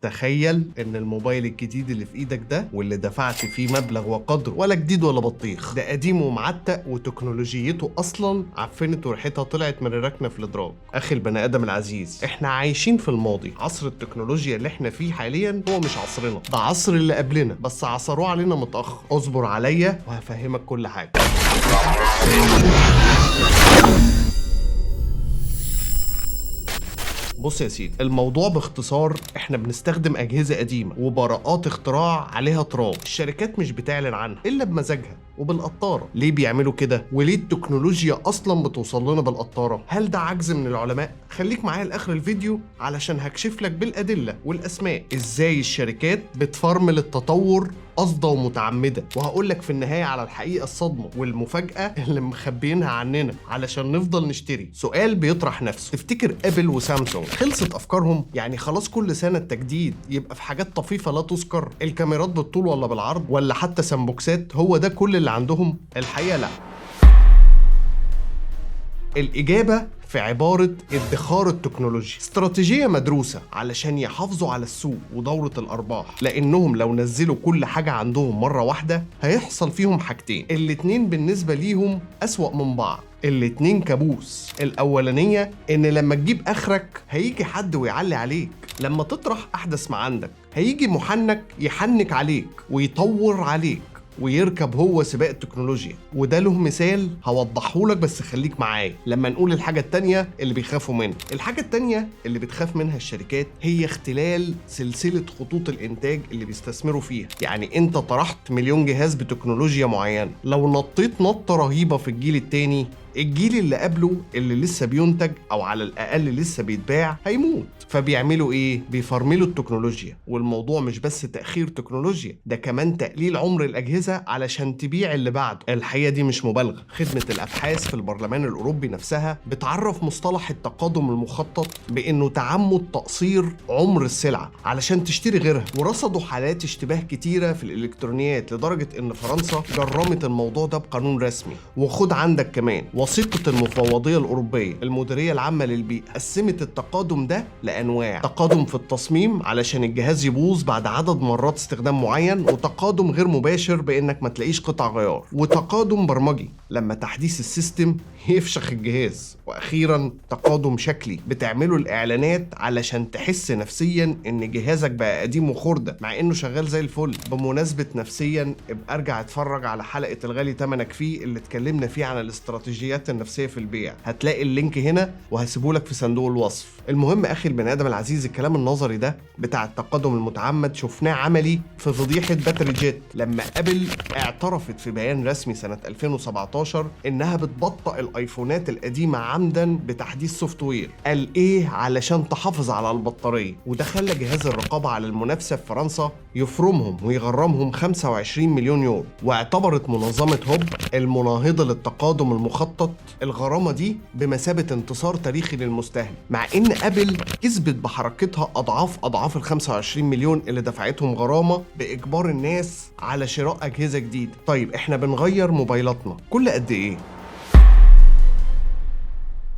تخيل ان الموبايل الجديد اللي في ايدك ده واللي دفعت فيه مبلغ وقدره ولا جديد ولا بطيخ، ده قديم ومعتق وتكنولوجيته اصلا عفنت وريحتها طلعت من الركنه في الادراج. اخي البني ادم العزيز، احنا عايشين في الماضي. عصر التكنولوجيا اللي احنا فيه حاليا هو مش عصرنا، ده عصر اللي قبلنا بس عصروه علينا متاخر. اصبر عليا وهفهمك كل حاجة. بص يا سيدي، الموضوع باختصار احنا بنستخدم اجهزة قديمة وبراءات اختراع عليها تراب، الشركات مش بتعلن عنها الا بمزاجها وبالقطاره. ليه بيعملوا كده؟ وليه التكنولوجيا اصلا بتوصل لنا بالقطارة؟ هل ده عجز من العلماء؟ خليك معايا لاخر الفيديو علشان هكشف لك بالادلة والاسماء ازاي الشركات بتفرمل التطور قصده ومتعمده، وهقول لك في النهاية على الحقيقة الصدمة والمفاجاه اللي مخبيينها عننا علشان نفضل نشتري. سؤال بيطرح نفسه، تفتكر ابل وسامسونج خلصت افكارهم؟ يعني خلاص كل سنة التجديد يبقى في حاجات طفيفة لا تذكر، الكاميرات بالطول ولا بالعرض ولا حتى سامبوكسات، هو ده كل اللي عندهم؟ الحقيقة لا. الإجابة في عبارة ادخار التكنولوجيا، استراتيجية مدروسة علشان يحافظوا على السوق ودورة الأرباح، لأنهم لو نزلوا كل حاجة عندهم مرة واحدة هيحصل فيهم حاجتين، الاتنين بالنسبة ليهم أسوأ من بعض، الاتنين كابوس. الأولانية إن لما تجيب آخرك هيجي حد ويعلي عليك، لما تطرح أحدث ما عندك هيجي محنك يحنك عليك ويطور عليك ويركب هو سباق التكنولوجيا. وده له مثال هوضحه لك بس خليك معايا لما نقول الحاجة التانية اللي بيخافوا منها. الحاجة التانية اللي بتخاف منها الشركات هي اختلال سلسلة خطوط الإنتاج اللي بيستثمروا فيها. يعني انت طرحت 1,000,000 جهاز بتكنولوجيا معينة، لو نطيت نطة رهيبة في الجيل التاني، الجيل اللي قبله اللي لسه بينتج او على الاقل لسه بيتباع هيموت. فبيعملوا ايه؟ بيفرملوا التكنولوجيا. والموضوع مش بس تأخير تكنولوجيا، ده كمان تقليل عمر الأجهزة علشان تبيع اللي بعده. الحقيقة دي مش مبالغة، خدمة الأبحاث في البرلمان الأوروبي نفسها بتعرف مصطلح التقادم المخطط بأنه تعمد تقصير عمر السلعة علشان تشتري غيرها، ورصدوا حالات اشتباه كتيرة في الإلكترونيات لدرجة إن فرنسا جرمت الموضوع ده بقانون رسمي. وخد عندك كمان وثيقة المفوضية الأوروبية المديرية العامة للبيئة قسمت التقادم ده لأنواع: تقادم في التصميم علشان الجهاز يبوظ بعد عدد مرات استخدام معين، وتقادم غير مباشر بإنك ما تلاقيش قطع غيار، وتقادم برمجي لما تحديث ال system يفشخ الجهاز، واخيرا تقادم شكلي بتعمله الاعلانات علشان تحس نفسيا ان جهازك بقى قديم وخردة مع انه شغال زي الفل. بمناسبة نفسيا، ابقى ارجع اتفرج على حلقة الغالي تمنك فيه اللي اتكلمنا فيه عن الاستراتيجيات النفسية في البيع، هتلاقي ال link هنا وهسيبهولك في صندوق الوصف. المهم اخي البني ادم العزيز، الكلام النظري ده بتاع التقادم المتعمد شفناه عملي في فضيحة Batterygate لما ابل اعترفت في بيان رسمي سنة 2017 انها بتبطئ الايفونات القديمة عمدا بتحديث software، قال ايه؟ علشان تحافظ على البطارية. وده خلى جهاز الرقابة على المنافسة في فرنسا يفرمهم ويغرمهم 25 مليون يورو. واعتبرت منظمة هوب المناهضة للتقادم المخطط الغرامة دي بمثابة انتصار تاريخي للمستهلك، مع ان ابل كسبت بحركتها اضعاف اضعاف ال 25 مليون اللي دفعتهم غرامة باجبار الناس على شراء اجهزة جديدة. طيب احنا بنغير موبايلاتنا كل قد ايه؟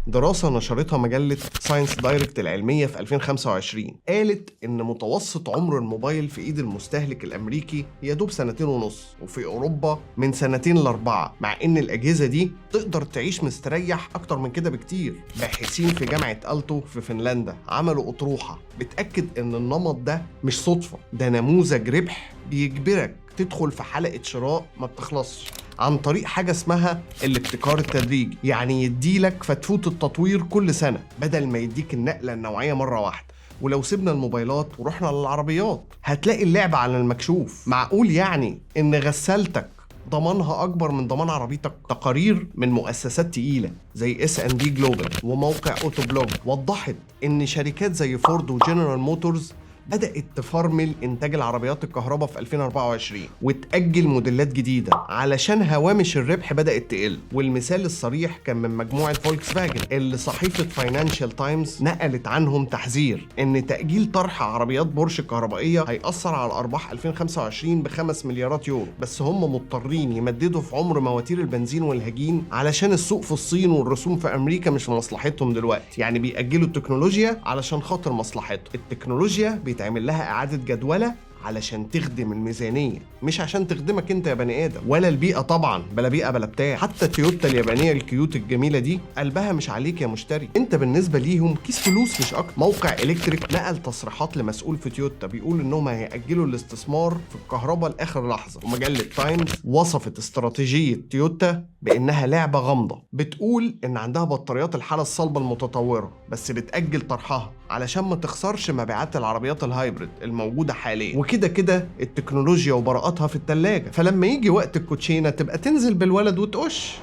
دراسة نشرتها مجلة ScienceDirect العلمية في 2025 قالت إن متوسط عمر الموبايل في إيد المستهلك الأمريكي يدوب 2.5 سنين، وفي أوروبا من 2 ل 4، مع إن الأجهزة دي تقدر تعيش مستريح أكتر من كده بكتير. باحثين في جامعة ألتو في فنلندا عملوا أطروحة بتأكد إن النمط ده مش صدفة، ده نموذج ربح بيجبرك تدخل في حلقة شراء ما بتخلصش عن طريق حاجة اسمها الابتكار التدريجي. يعني يديلك فتفوت التطوير كل سنة بدل ما يديك النقلة النوعية مرة واحدة. ولو سيبنا الموبايلات ورحنا للعربيات هتلاقي اللعبة على المكشوف. معقول يعني ان غسالتك ضمانها اكبر من ضمان عربيتك؟ تقارير من مؤسسات تقيلة زي S&P Global وموقع Autoblog وضحت ان شركات زي فورد وجنرال موتورز بدأت تفرمل إنتاج العربيات الكهرباء في 2024 وتأجل موديلات جديدة علشان هوامش الربح بدأت تقل. والمثال الصريح كان من مجموعة فولكس فاجن اللي صحيفة فاينانشال تايمز نقلت عنهم تحذير إن تأجيل طرح عربيات بورش الكهربائية هيأثر على أرباح 2025 ب5 مليارات يورو، بس هم مضطرين يمددوا في عمر مواتير البنزين والهجين علشان السوق في الصين والرسوم في أمريكا مش في مصلحتهم دلوقتي. يعني بيأجلوا التكنولوجيا علشان خاطر مصلحتهم. التكنولوجيا بيتعمل لها اعاده جدوله علشان تخدم الميزانية، مش عشان تخدمك انت يا بني ادم ولا البيئة طبعا، بلا بيئة بلا بتاع. حتى تويوتا اليابانية ال cute الجميلة دي قلبها مش عليك يا مشتري، انت بالنسبة ليهم كيس فلوس مش اكتر. موقع الكتريك نقل تصريحات لمسؤول في تويوتا بيقول انهم هيأجلوا الاستثمار في الكهرباء لاخر لحظة. ومجله تايمز وصفت استراتيجية تويوتا بانها لعبه غامضة، بتقول ان عندها بطاريات الحالة الصلبة المتطورة بس بتأجل طرحها علشان ما تخسرش مبيعات العربيات ال hybrid الموجودة حاليا، وكده كده التكنولوجيا وبراءتها في التلاجة، فلما يجي وقت الكوتشينه تبقى تنزل بالولد وتقش.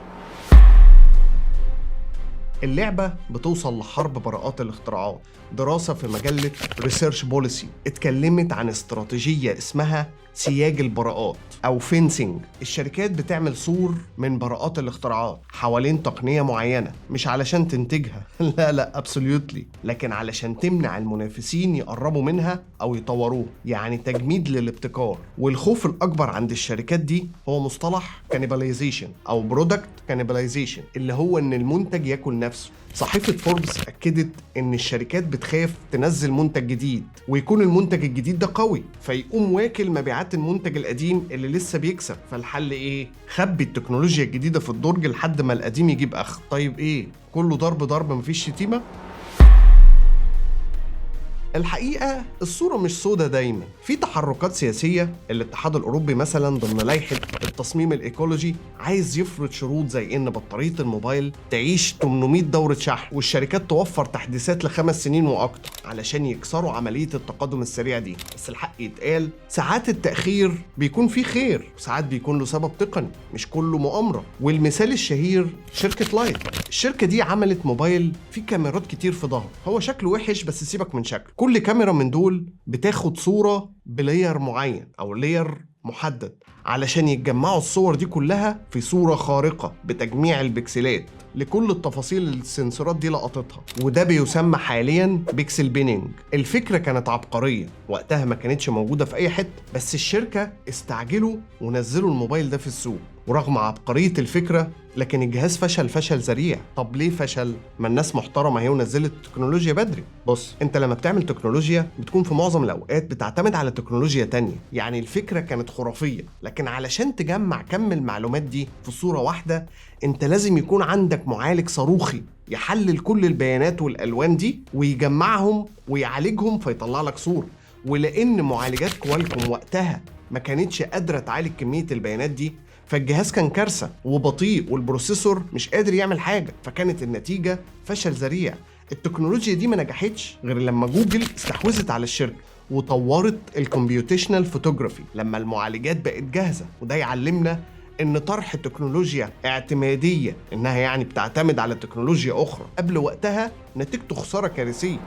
اللعبة بتوصل لحرب براءات الاختراعات. دراسة في مجلة Research Policy اتكلمت عن استراتيجية اسمها سياج البراءات أو fencing. الشركات بتعمل سور من براءات الاختراعات حوالين تقنية معينة، مش علشان تنتجها لا لا absolutely، لكن علشان تمنع المنافسين يقربوا منها أو يطوروها، يعني تجميد للابتكار. والخوف الأكبر عند الشركات دي هو مصطلح cannibalization أو product cannibalization، اللي هو إن المنتج ياكل نفسه. صحيفة فوربس أكدت إن الشركات بتخاف تنزل منتج جديد ويكون المنتج الجديد ده قوي فيقوم واكل مبيعات المنتج القديم اللي لسه بيكسب. فالحل إيه؟ خبي التكنولوجيا الجديدة في الدرج لحد ما القديم يجيب آخره. طيب إيه؟ كله ضرب ضرب، مفيش شتيمة؟ الحقيقة الصورة مش سودة دايما، في تحركات سياسية. الاتحاد الأوروبي مثلا ضمن لائحة التصميم الإيكولوجي عايز يفرض شروط زي إن بطارية الموبايل تعيش 800 دورة شحن، والشركات توفر تحديثات ل5 سنين وأكتر علشان يكسروا عملية التقدم السريع دي. بس الحق يتقال، ساعات التأخير بيكون فيه خير وساعات بيكون له سبب تقني، مش كله مؤامرة. والمثال الشهير شركة لايت. الشركة دي عملت موبايل فيه كاميرات كتير في ظهره، هو شكله وحش بس سيبك من شكله. كل كاميرا من دول بتاخد صورة ب layer معين أو layer محدد علشان يتجمعوا الصور دي كلها في صورة خارقة بتجميع البكسلات لكل التفاصيل اللي السنسورات دي لقطتها، وده بيسمى حاليا pixel binning. الفكرة كانت عبقرية وقتها، ما كانتش موجودة في أي حتة، بس الشركة استعجلوا ونزلوا الموبايل ده في السوق، ورغم عبقرية الفكرة لكن الجهاز فشل فشل ذريع. طب ليه فشل؟ ما الناس محترمة اهي ونزلت التكنولوجيا بدري. بص، انت لما بتعمل تكنولوجيا بتكون في معظم الاوقات بتعتمد على تكنولوجيا تانية، يعني الفكرة كانت خرافية، لكن علشان تجمع كم المعلومات دي في صورة واحدة انت لازم يكون عندك معالج صاروخي يحلل كل البيانات والالوان دي ويجمعهم ويعالجهم فيطلع لك صورة. ولان معالجات كوالكوم وقتها ما كانتش قادرة تعالج كمية البيانات دي، فالجهاز كان كارثة وبطيء وال processor مش قادر يعمل حاجة، فكانت النتيجة فشل ذريع. التكنولوجيا دي ما نجحتش غير لما جوجل استحوذت على الشركة وطورت ال computational photography لما المعالجات بقت جاهزة. وده يعلمنا ان طرح تكنولوجيا اعتمادية، انها يعني بتعتمد على تكنولوجيا اخرى قبل وقتها، نتيجته خسارة كارثية.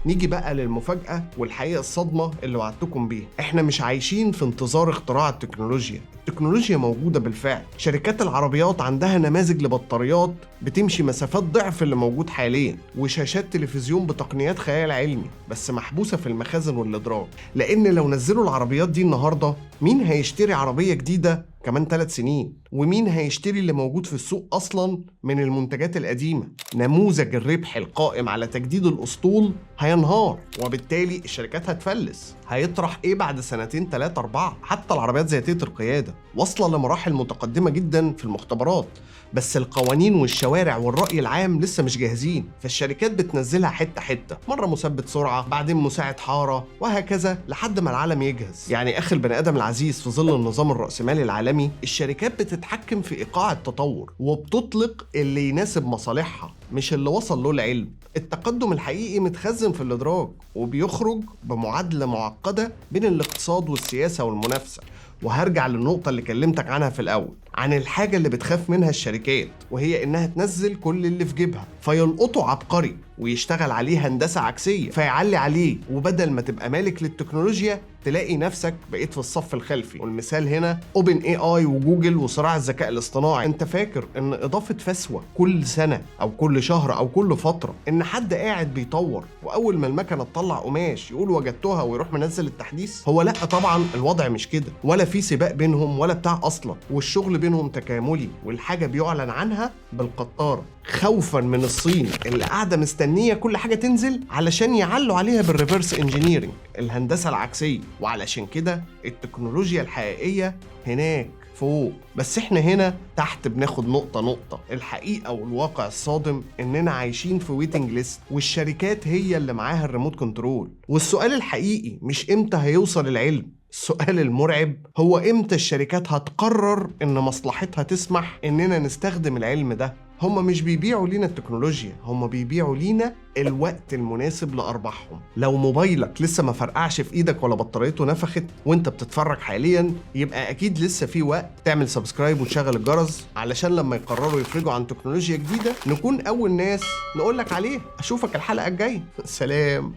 نيجي بقى للمفاجأة والحقيقة الصدمة اللي وعدتكم بيها. احنا مش عايشين في انتظار اختراع التكنولوجيا، التكنولوجيا موجودة بالفعل. شركات العربيات عندها نماذج لبطاريات بتمشي مسافات ضعف اللي موجود حاليا، وشاشات تلفزيون بتقنيات خيال علمي، بس محبوسة في المخازن والإدراج، لأن لو نزلوا العربيات دي النهاردة مين هيشتري عربية جديدة كمان 3 سنين؟ ومين هيشتري اللي موجود في السوق أصلا من المنتجات القديمة؟ نموذج الربح القائم على تجديد الأسطول هينهار، وبالتالي الشركات هتفلس. هيطرح إيه بعد سنتين 3 4؟ حتى العربيات ذاتية القيادة واصلة لمراحل متقدمة جدا في المختبرات، بس القوانين والشوارع والرأي العام لسه مش جاهزين، فالشركات بتنزلها حتة حتة، مرة مثبت سرعة، بعدين مساعد حارة، وهكذا لحد ما العالم يجهز. يعني أخي البني آدم العزيز، في ظل النظام الرأسمالي العالمي الشركات بتتحكم في إيقاع التطور وبتطلق اللي يناسب مصالحها مش اللي وصل له العلم. التقدم الحقيقي متخزن في الإدراج وبيخرج بمعادلة معقدة بين الاقتصاد والسياسة والمنافسة. وهرجع للنقطة اللي كلمتك عنها في الأول، عن الحاجة اللي بتخاف منها الشركات، وهي إنها تنزل كل اللي في جيبها فيلقطوا عبقري ويشتغل عليه هندسة عكسية فيعلي عليه، وبدل ما تبقى مالك للتكنولوجيا تلاقي نفسك بقيت في الصف الخلفي. والمثال هنا OpenAI وجوجل وصراع الذكاء الاصطناعي. انت فاكر ان اضافه فسوه كل سنة او كل شهر او كل فترة ان حد قاعد بيطور واول ما المكنه تطلع قماش يقول وجدتها ويروح منزل التحديث؟ هو لا طبعا، الوضع مش كده، ولا في سباق بينهم ولا بتاع اصلا، والشغل بينهم تكاملي، والحاجة بيعلن عنها بالقطارة خوفا من الصين اللي قاعدة مستنيه كل حاجة تنزل علشان يعلوا عليها بال reverse engineering، الهندسة العكسيه. وعلشان كده التكنولوجيا الحقيقية هناك فوق، بس احنا هنا تحت بناخد نقطة نقطة. الحقيقة والواقع الصادم اننا عايشين في waiting list، والشركات هي اللي معاها ال remote control. والسؤال الحقيقي مش امتى هيوصل العلم، السؤال المرعب هو امتى الشركات هتقرر ان مصلحتها تسمح اننا نستخدم العلم ده. هم مش بيبيعوا لينا التكنولوجيا، هم بيبيعوا لينا الوقت المناسب لأرباحهم. لو موبايلك لسه ما فرقعش في ايدك ولا بطاريته نفخت وانت بتتفرج حاليا، يبقى اكيد لسه في وقت تعمل subscribe وتشغل الجرس، علشان لما يقرروا يفرجوا عن تكنولوجيا جديدة نكون اول ناس نقولك عليها. اشوفك الحلقة الجاية، سلام.